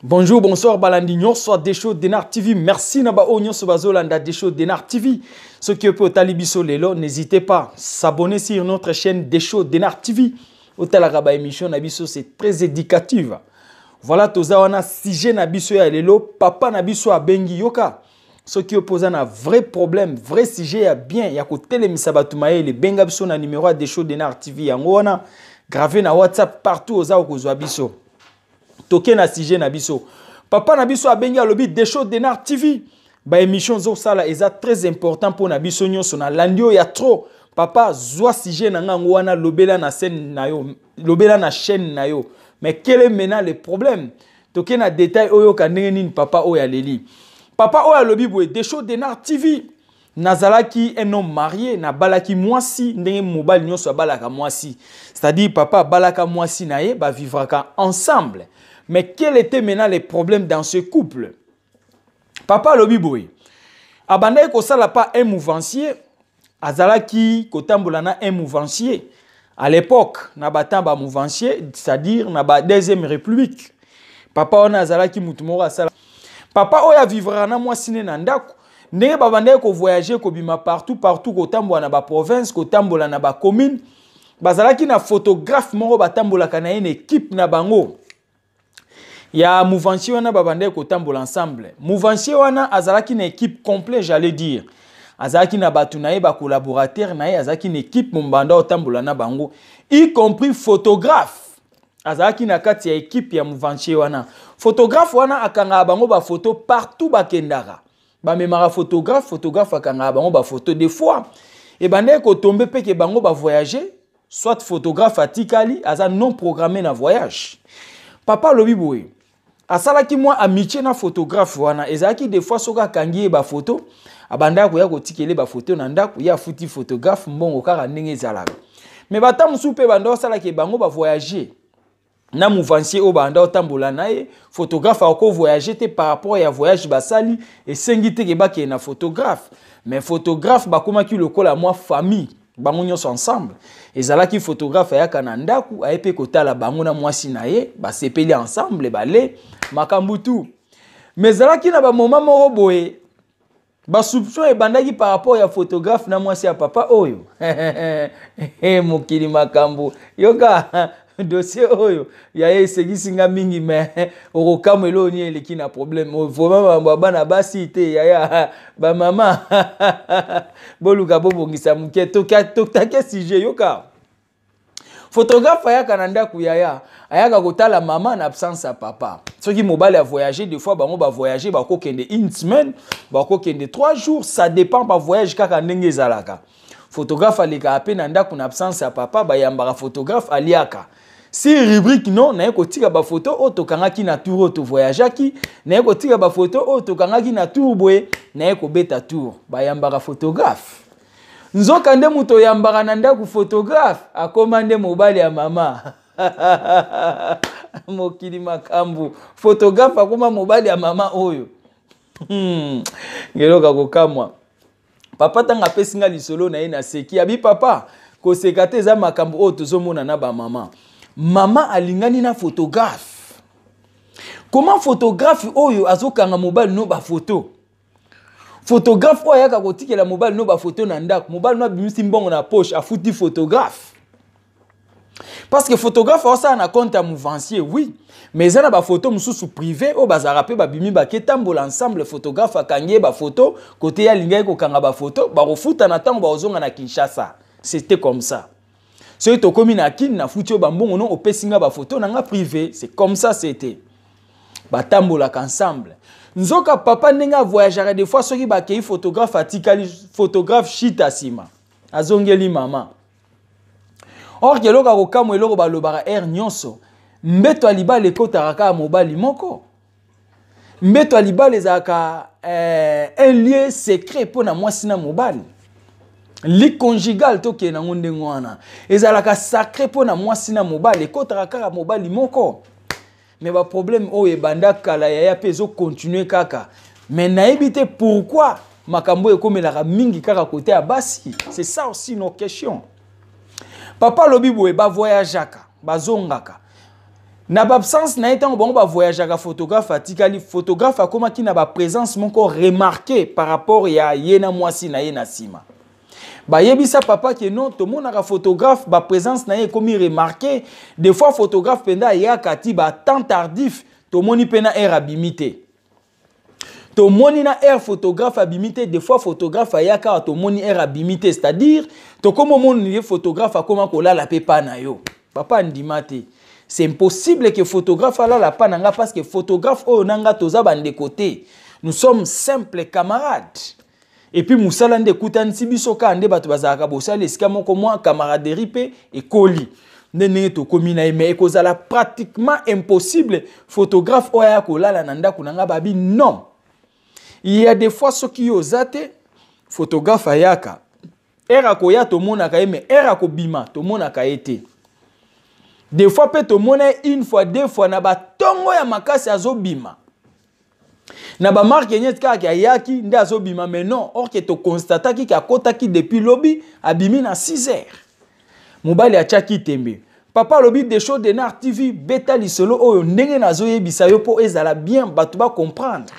Bonjour, bonsoir, balandi nyonso Desho Denar TV. Merci na ba oyo nyonso bazolanda Desho Denar TV. Soki ope otali biso lelo, n'hésitez pas s'abonner sur notre chaîne Desho Denar TV. Otalaka ba émission na biso, c'est très éducative. Voilà toza wana sujet na biso ya lelo, papa na biso abengi yoka. Soki opoza na vrai problème, vrai sujet ya bien ya kotelemisa bato mayele, benga biso na numéro ya Desho Denar TV yango wana grave na WhatsApp partout oza okozwa biso. Toke na sujet na biso. Papa na biso abengi alobi Desho Denar TV. Ba émission zosala eza très important pour na biso nyonso na landi oyo ya trop. Papa zwa sujet na ngango wana lobela na scène na yo, lobela na chaîne na yo. Mais quel est maintenant le problème? Toke na détail oyo ka ndenge nini papa oyo aleli. Papa oyo alobi boye Desho Denar TV. Nazalaki un homme marié, na balaki mwasi, ndenge mobali nyonso abalaka mwasi. C'est-à-dire papa abalaka mwasi na ye, ba vivraka ensemble. Mais quel était maintenant le problème dans ce couple? Papa alobi boye. Abandaki kosala pa un mouvancier, azalaki kotambola na un mouvancier. À l'époque, na batan ba mouvancier, c'est-à-dire na ba deuxième république. Papa wana azalaki mutu moko asala. Papa oyo avivra na mwasi ne na ndako. Ndenge babandaki kovoyager kobima partout partout kotambola na ba province, kotambola na ba commune, bazalaki na photographe moko batambolaka na ye na équipe na bango. Ya mouvancier wana babandaki kotambola ensemble. Mouvancier wana azalaki na équipe complète, j'allais dire. Azalaki na bato na ye, ba collaborateur na ye, azalaki na équipe mombanda otambola na bango, y compris photographe. Azalaki na kati ya équipe ya mouvancier wana. Photographe wana akangaka bango ba photo partout bakendaka. Bamemaka photographe, photographe akangaka bango ba photo. Des fois ebandaki kotombe mpe ke bango ba voyager, soit photographe atikali aza non programmé na voyage. Papa alobi boye, asalaki mwa amitié na photographe wana. Ezalaki des fois soki akangi ye ba photo, abandaki koya kotikele ba photo na ndako, ye afuti photographe mbongo kaka ndenge ezalaka. Mais bata mosusu mpe banda osalaki bango ba voyager na mouvancier oyo banda otambola na ye, photographe ako voyager te par rapport ya voyage basali, esengi te ke bakende na photographe. Mais photographe bakomaki lokola mwa famille, bango nyonso ensemble. Ezalaki photographe ayaka na ndako, aye mpe kotala bango na mwasi na ye, basepeli ensemble, bale makambo tu. Mais ezalaki na bamoma moko boye, basoupçon ebandaki par rapport ya photographe na mwasi ya papa oyo. Mokili makambo yoka dossier oyo ya ye esegisi nga mingi, mais okokamwa eloko nini eleki na problème. Vraiment makambo ya bana basi te yaya, bamama boluka bobongisa moke. Totake sujet yoka. Photographe ayaka na ndako yaya, ayaka kotala mama na absence ya papa. Soki mobali a voyager, des fois bango ba voyager, bakokende une semaine, bakokende 3 jours, ça dépend ba voyage kaka ndenge ezalaka. Photographe alekaka pe na ndako na absence ya papa, bayambaka photographe aliaka. Si rubrique non, naye kotika ba photo oyo tokangaki na tour oyo tovoyageaki, naye kotika ba photo oyo tokangaki na tour boye, naye kobeta tour, bayambaka photographe. Nzoka nde moto oyambaka na ndako photographe akoma nde mobali ya mama. Mokili makambo, photographe akoma mobali ya mama oyo. Ngeloka kokamwa. Papa tanga apesi nga lisolo na ye na seki. Abi papa, koseka te eza makambo oyo tozomona na ba mama. Mama alingani na photographe. Comment photographe oyo azokanga mobali no ba photo? Photographe oyo ayaka kotikela mobali no ba photo na ndako, mobali no abimisi mbongo na poche, afuti photographe. Parce que photographe osala na compte ya mouvancier, oui, mais eza na ba photo mosusu privé oyo bazalaka mpe babimi baketambola ensemble, photographe akangi ye ba photo, côté ya alingaki kokanga ba photo, bakofuta na ntango bakozonga na Kinshasa. C'était comme ça. Soki tokomi na Kin, nafuti oyo bambongo no opesi nga ba photo na nga privé, c'est comme ça c'était. Batambolaka ensemble. Nzoka papa ndenge avoyageaka des fois soki bakei photographe atikali photographe chita nsima azongeli mama. Or ke eloko akokamwa eloko balobaka air nyonso, mbeto ya libala ekotaka kaka mobali moko. Mbeto ya libala ezalaka un lieu secret mpona mwasi na mobali. Lit conjugal tokende nango ndenge wana ezalaka sacré mpona mwasi na mobali, ekotaka kaka mobali moko. Mais ba problème oyo ebanda kala yaya mpe ezocontinue kaka. Mais nayebi te pourquoi makambo ekomelaka mingi kaka côté ya basi. C'est ça aussi nos questions. Papa alobi boye, bavoyageaka, bazongaka. Na baabsence na ye, ntango bango bavoyageaka, photographe atikali. Photographe akomaki na baprésence moko remarqué par rapport ya ye na mwasi na ye. Na nsima bayebisa papa ke non, tomonaka photographe, baprésence na ye ekomi remarqué. Des fois photographe mpenza ayaka ti batemps tardif, tomoni mpe na heure abimi te, tomoni na heure photographe abimi te. Des fois photographe ayaka awa, tomoni heure abimi te. C'est-à-dire tokómi omoni ye, photographe akóma kolala mpe pa na yo. Papa andima te: c'est impossible que photographe alala pa na nga, parce que photographe oyo na nga toza bandeko te, nous sommes simples camarades. Et puis mosala nde ekutanisi biso kaka, nde bato bazalaka bosala esika moko, mwa camaraderie mpe ekoli nde ndenge tokómi na ye. Mais ekozala pratiquement impossible photographe oyo aya kolala na ndako na nga. Babi non, il y a des fois soki yo oza te, photographe ayaka, heure akoya tomonaka ye, mais heure akobima tomonaka ye te. Des fois mpe tomona ye une fois, deux fois na batongo ya makasi azobima na bamarke nyeti kaka ayaki nde azobima. Mais non, or ke toconstataki ke akɔtaki depuis lobi, abimi na 6 heures. Mobali atiaki tembe. Papa alobi: Desho Denar TV, beta lisolo oyo ndenge nazoyebisa yo mpo ezala bien, bato bacomprendre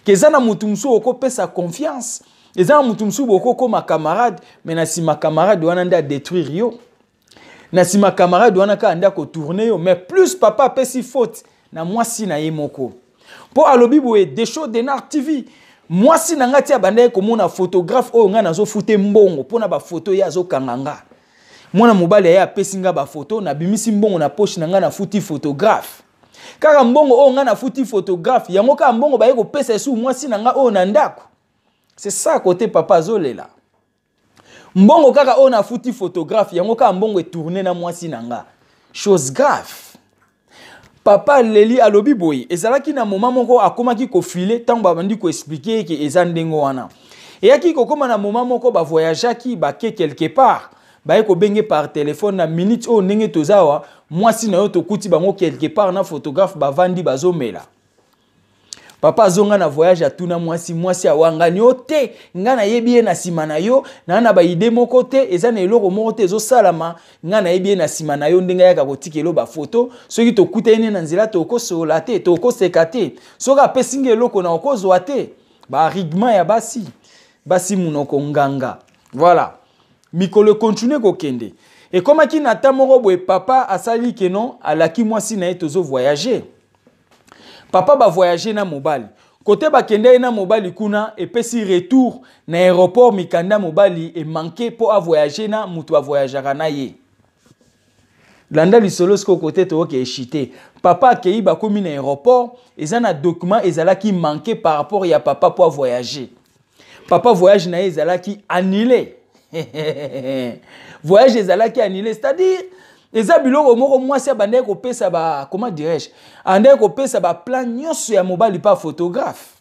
ke eza na motu mosusu okopesa confiance, eza na motu mosusu bokokóma camarade, mais na nsima camarade wana nde adétruire yo, na nsima camarade wana kaka nde akotourne yo. Mais plus papa apesi faute na mwasi na ye moko, mpo alobi boye: Desho Denar TV, mwasi na ngai ti abandaki komona photographe oyo ngai nazofute mbongo mpona bafoto, ye azokanga nga. Mwana mobali aye, apesi nga bafoto, nabimisi mbongo na poche na ngai, nafuti photographe. Kaka mbongo oyo ngai nafuti photographe, yango kaka mbongo baye kopesa esu mwasi na ngai oyo na ndako. C'est ça côté papa azolela. Mbongo kaka oyo nafuti photographe, yango kaka mbongo etourne na mwasi na nga. Chose grave. Papa aleli, alobi boye: ezalaki na moment moko akomaki kofile ntango babandi koexpliquer eke eza ndenge wana. Eyaki kokóma na moment moko, bavoyageaki, bake quelque part, baye kobenge par téléphone: na minute oyo ndenge toza awa, mwasi na yo tokuti bango quelque part na photographe, bavandi bazomela. Papa azonga na voyage, atuna mwasi, mwasi awangani yo te: ngai nayebi ye na nsima na yo, naa na baide moko te, eza na eloko moko te ezosalama. Ngai nayebi ye na nsima na yo, ndenge ayaka kotikela bafoto. Soki tokutani na nzela, tokosolola te, tokoseka te. Soki apesi nga eloko na okozwa te. Baargument ya basi, basi munoko nganga. Voilà, mikolo ekontinue kokende, ekomaki na ta moko boye, papa asali keno alaki mwasi na ye: tozovoyage. Papa bavoyage na mobali kote, bakende ye na mobali kuna, epesi retour na aéroport, mikanda mobali emanke mpo avoyage na moto avoyageaka na ye. Landa lisolo sikoyo kote toyoka eshite. Papa akei, bakomi na aéroport, eza na document ezalaki manke par rapport ya papa mpo avoyage. Papa, voyage na ye ezalaki annulé, voyage ezalaki annulé. C'est-à-dire eza biloko moko mwasi abandaki kopesa ba, comment dirais-je, abandaki kopesa baplan nyonso ya mobali pa photographe.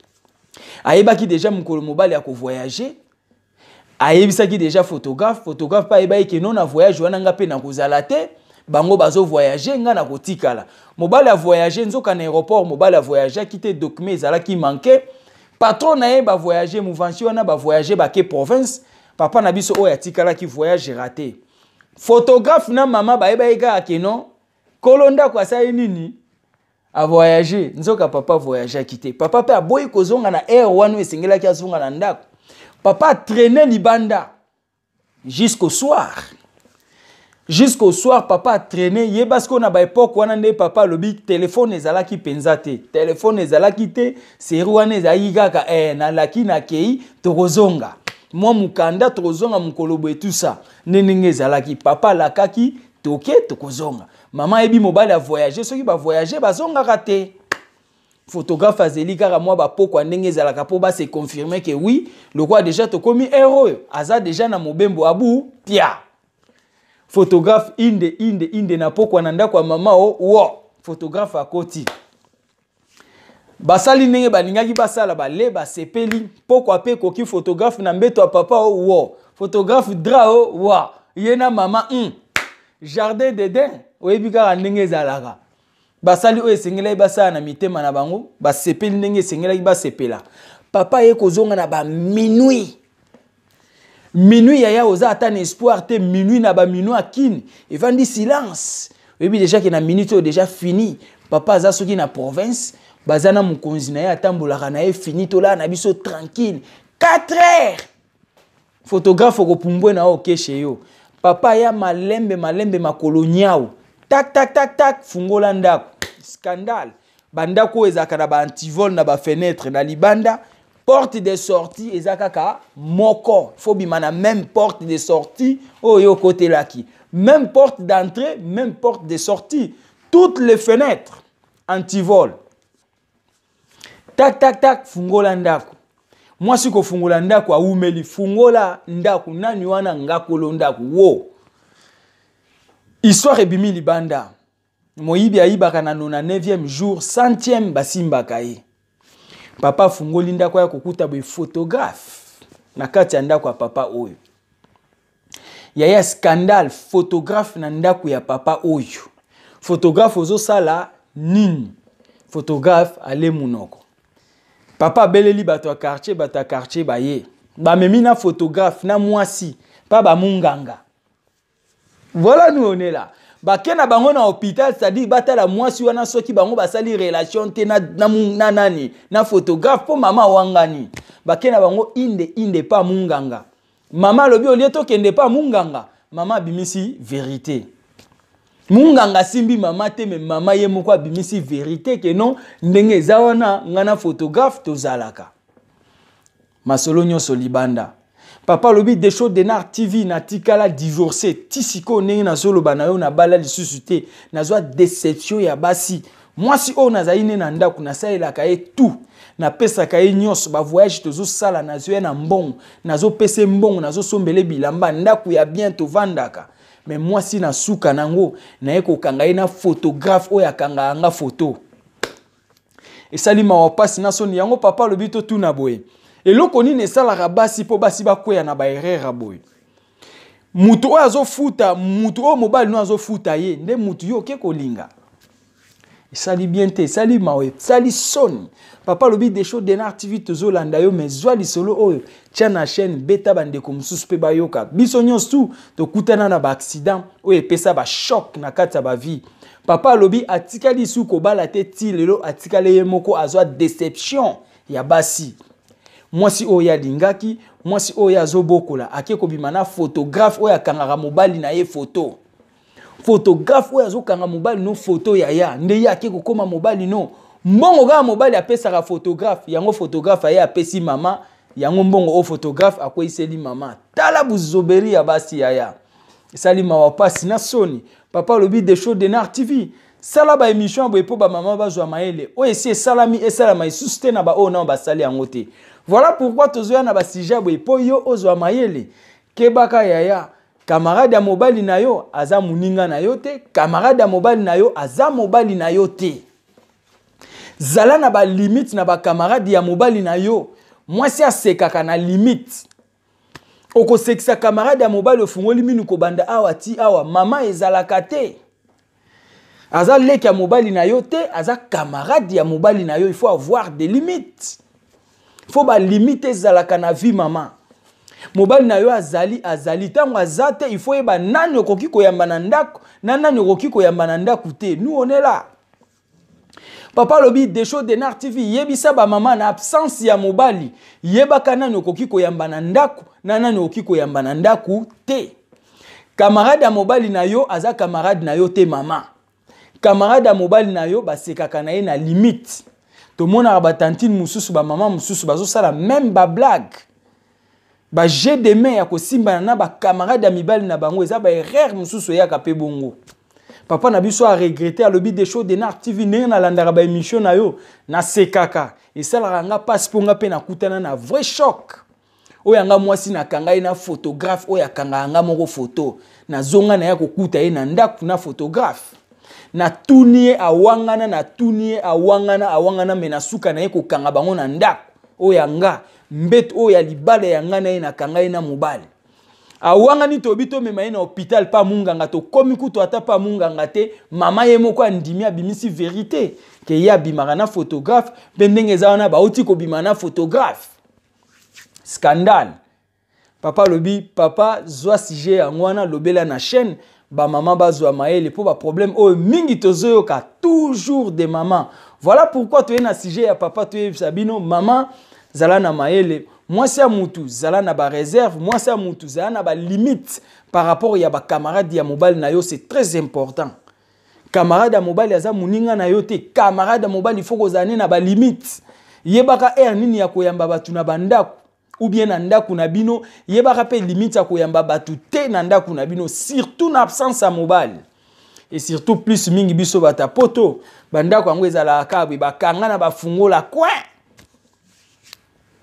Ayebaki déjà mokolo mobali ya kovoyage, ayebisaki déjà photographe. Photographe mpe ayebaki ke non, na voyage wana nga mpe nakozala te, bango bazovoyage, nga na kotikala. Mobali avoyage, nzoka na aéroport mobali avoyageaki te, document ezalaki manke. Patron na ye bavoyage, mouvanci wana bavoyage, bake province. Papa na biso oyo atikalaki, voyage raté. Photographe na mama bayebaki kaka ke non, kolo ndako asali nini, avoyage. Nzoka papa avoyageaki te. Papa mpe aboyi kozonga na heure wana esengelaki azonga na ndako. Papa atraîne libanda jusqu'au soir, jusqu'au soir papa atraîne. Yeba sikoyo na baépoque wana nde papa alobi telefone ezalaki mpenza te, telefone ezalaki te. Série wana ezalaki kaka nalaki, nakei, tokozonga mwa mokanda, tokozonga mokolo boye, tout ça. Nde ndenge ezalaki, papa alakaki toke, tokozonga. Mama ayebi mobali avoyage, soki bavoyage bazongaka te. Photographe azeli kaka mwa bapokwa ndenge ezalaka mpo base confirme ke oui, lokola déjà tokomi heure oyo, aza déjà na mobembo abu pia. Photographe inde inde inde na pokwa na ndako ya mama o wo. Photographe akoti, basali ndenge balingaki basala, bale, basepeli. Pokwa mpe ekoki, photographe na mbeto ya papa o wo. Photographe dra o wa ye na mama, jardin d'Eden. Oyebi kaka ndenge ezalaka, basali oyo esengelaki basala na mitema na bango, basepeli ndenge esengelaki basepela. Papa ye kozonga na baminuit. Minuit, yaya, oza ata na espoir te. Minuit na baminuit akini evandi silence. Oyebi déjà ke na minute oyo déjà fini. Papa aza soki na province, baza na mokonzi na ye, atambolaka na ye, fini, tolala na biso tranquille. 4 heures, photographe okopumbwe na yo, okeshe yo. Papa ya malembe malembe, makolo nyau, tak tak tak tak, fungola ndako. Scandale. Bandako oyo ezalaka na baantivol na bafenêtre na libanda, porte de sortie eza kaka moko. Faut bima na même porte de sortie oyo okotelaki, même porte d'entrée, même porte de sortie, toutes les fenêtres antivol. Tak tak tak, fungola ndako. Mwasi kofungola ndako, awumeli. Fungola ndako, nani wana? Ngakolo ndako. Wo histoire ebimi libanda. Moyibi ayibaka na 99e jour, 100e basimbaka ye. Papa afungoli ndako ya kokuta boye photographe na kati ya ndako ya papa oyo. Yaya, scandale. Photographe na ndako ya papa oyo. Photographe ozosala nini? Photographe ale munoko. Papa abeleli bato ya quartier. Bato ya quartier baye, bamemi na photographe na mwasi mpa bamunganga. Voilà, nous on est là. Bake na bango na hôpital, c'est-à-dire batala mwasi wana soki bango basali relation te na nani, na photographe, mpo mama wangani. Bake na bango inde inde pa munganga. Mama alobi olie tokende pa munganga. Mama abimisi vérité. Munganga asimbi mama te, me mama ye moko abimisi vérité ke non, ndenge eza wana, nga na photographe tozalaka. Masolo nyonso libanda. Papa alobi: "Desho Denar TV, natikala divorce ti sikoyo. Ndenge nazoloba na yo, nabala lisusu te. Nazwa déception ya basi. Mwasi oyo nazali ne na ndako, nasalelaka ye tout, napesaka ye nyonso. Bavoyage tozosala, nazoya na mbongo, nazopesa mbongo, nazosombele bilamba, ndako ya bien tovandaka. Me mwasi na suka nango naye kokanga ye na photographe oyo akangaka nga foto. Esali mawa, mpasi na soni." Yango papa alobi totuna boye: eloko nini esalaka basi mpo basi bakweya na baerreur ya boye? Mutu oyo azofuta, mutu oyo mobali no azofuta ye, nde mutu yo oke kolinga. Esali bien te, esali mawa, esali soni. Papa alobi: "Desho Denar TV, tozolanda yo, mais zwa lisolo oyo, tia na chaîne, beta bandeko mosusu mpe bayoka. Biso nyonso tu tokutana na baaccident oyo epesa bachoc na kati ya bavie." Papa alobi atikali su kobala te ti lelo, atikali ye moko, azwa déception ya basi. Mwasi oyo alingaki, mwasi oyo azobokola, ake kobima na photographe oyo akangaka mobali na ye foto. Photographe oyo azokanga mobali no foto, yaya, nde ye ake kokóma mobali no. Mbongo kaka mobali apesaka photographe yango, photographe aye apesi mama yango mbongo oyo photographe akweyiseli mama. Tala buzoberi ya basi, yaya, esali mawa, pasi na soni. Papa alobi: "Desho Denar TV, sala baémission ya boye mpo bamama bazwa mayele. Oyo esi esalami, esalama lisusu te na baoyo nao basali yango te." Voilà pourquoi tozoya na basujet ya boye, mpo yo ozwa mayele. Kebaka yaya, camarade ya mobali na yo aza moninga na yo te, camarade ya mobali na yo aza mobali na yo te. Zala na balimite na bacamarade ya mobali na yo. Mwasi asekaka na limite. Okosekisa camarade ya mobali, ofungoli minu kobanda awa ti awa, mama, ezalaka te. Aza leki ya mobali na yo te, aza camarade ya mobali na yo. Il faut avoir des limites, il faut balimite ezalaka na vie. Mama, mobali na yo azali, ntango aza te, il faut yeba nani okoki koyamba na ndako na nani okoki koyamba na ndako te. Nous on est là. Papa alobi: "Desho Denar TV, yebisa bamama, na absence ya mobali, yebaka nani okoki koyamba na ndako na nani okoki koyamba na ndako te. Camarade ya mobali na yo aza camarade na yo te. Mama, camarade ya mobali na yo basekaka na ye na limite." Tomonaka batantine mosusu, bamama mosusu bazosala même bablague, bajeu de main ya kosimbana na bacamarade ya mibali na bango. Eza baerreur mosusu eyaka mpe bongo. Papa na biso aregretter, alobi: "Desho Denar TV, ndenge nalandaka baémission na yo, nasekaka, esalaka nga mpasi, mpo nga mpe nakutana na vrai choc oyo yanga mwasi nakanga ye na photographe oyo akangaka nga moko foto. Nazonga na ye kokuta ye na ndako na photographe. Natuni ye, awangana. Natuni ye, awangana, awangana. Me na suka na ye kokanga bango na ndako oyo ya nga, mbeto oyo ya libala ya nga na ye, nakanga ye na mobali. Awangani, toyebi tomema ye na hôpital pa munganga. Tokomi kutu ata pa munganga te. Mama ye moko andimi, abimisi vérité ke ye abimaka na photographe, mpe ndenge eza wana, bauti kobima na photographe. Scandale." Papa alobi: "Papa, zwa sujet yango wana, lobela na chaîne. Bamama bazwa mayele mpo baproblème oyo mingi tozoyoka toujours de mama. Voilà pourquoi toye na sujet ya papa. Toyebisa bino, mama, zala na mayele. Mwasi ya mutu, zala na baréserve. Mwasi ya mutu, zala na balimite par rapport ya bacamarade ya mobali na yo. C'est très important. Camarade ya mobali aza moninga na yo te. Camarade ya mobali, faut kozala ne na balimite. Yebaka heure nini ya koyamba bato na bandako ou bien na ndako na bino. Yebaka mpe limite ya koyamba bato te na ndako na bino, surtout na absence ya mobali. Et surtout plus mingi biso bato ya Poto, bandako yango ezalaka kaka boye, bakanga na bafungola coin.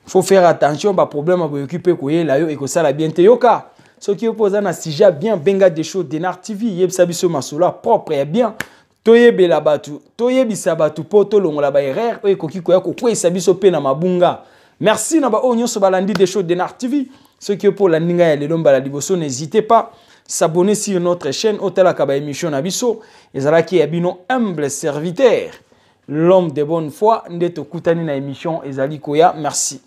Faut faire attention. Baproblème boyoki mpe koyela yo, ekosala bien te. Yoka, soki yo mpo oza na sujet bien, benga Desho Denar TV, yebisa biso masolo ya propre, ya bien, toyebela bato, toyebisa bato mpo tolongola baerreur oyo ekoki koya kokweyisa biso mpe na mabunga. Merci na baoyo nyonso balandi Desho Denar TV. Soki yo mpo olandi ngai ya lelo mbala liboso, n'hésitez pas s'abonner sur notre chaîne, otalaka baémission na biso. Ezalaki ya bino humble serviteur, l'homme de bonne foi. Nde tokutani na émission ezali koya. Merci.